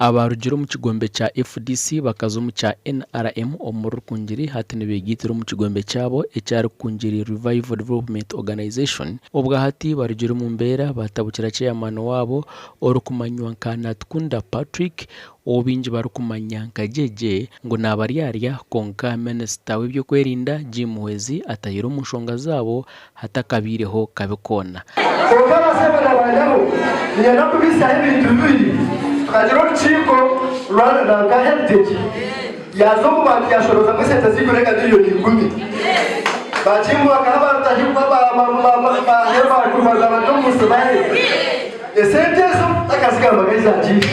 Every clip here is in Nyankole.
Abaarugire omu kigombe kya FDC bakaza omu kya NRM omuri Rukungiri hati nibeegaitira omu kigombe kyabo ekya Rukungiri Revival Development Organisation. Obwahati barugire omu mbeera baatabukira ceeyamaani waabo orikumanywa nka Natukunda Patrick ou baingi barikumanya nka JJ ngu naabaryarya kwonka minisita w'eby'okwerinda Jim Muhwezi atahire omu nshonga zaabo hatakabaireho kabi koona. Kwonka abasebo na banyabo, niinyenda kubaitsyaho ebintu bibiri. Tukagira orukiiko rwa nka Heritage, yaaza omu bantu yaashorozamu esente zirikurenga miriyoni ikumi. Baakimbuha bakaha ba Rutahigwa, ba ba Baryomunsi bahe. Esente ezo takazigambaga ahi zaagiire.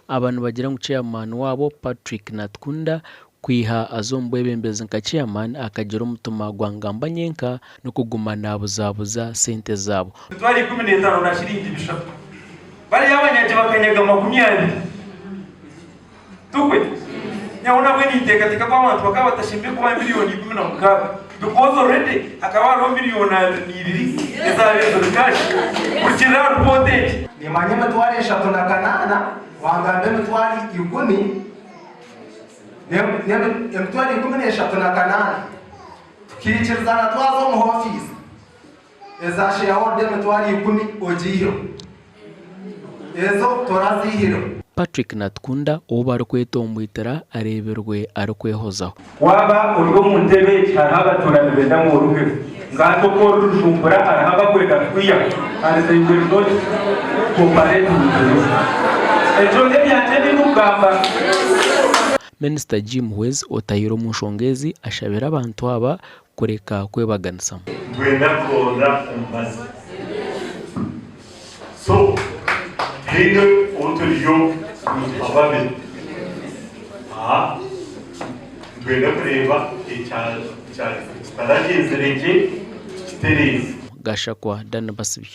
Aba nibagira ngu chairman waabo Patrick Natukunda Kwiha aza omu bwebembezi nka chairman akagira omutima gwa ngamba nyenka n'okuguma nabuzabuza sente zaabo. Emitwaro 15 na shiringi bishatu. Bariya abanyagi bakanyaga 20. Tukwe? Nyowe nabwe ninteekateeka ku abantu bakaba batashemereire kubaha miriyoni 16 because already hakaba hariho miriyoni 22 ezaabaire ziri cash kurugiirira aha ripoota egi. Nimanya emitwaro eshatu na kanaana, wangamba emitwaro ikumi. Emitwaro 38, tukaikirizana twaza omu ofiisi eza shareholder emitwaro 10 ogiiheho, ezo toraziihireho. Patrick Natukunda ou barikweta Omwitira areebirwe arikwehozaho. Waaba ori omu ntebe egi hariho abatuura nibenda ngu orugeho. Nka hati oku ori Rujumbura hariho abakwenda kukwihaho and they will not cooperate with you. Ekyo n'ebyangye ebi ndikugamba. Minisita Jim Muhwezi otahire omu nshonga ezi ashabire abantu aba kureka kwebaganisamu. Nitwenda kuronda omubazi. So haine ou turiyo nituha babiri. Aha nitwenda kureeba ekitaragyenzire gye tukitereeze. Gashakwa Dan Basibye.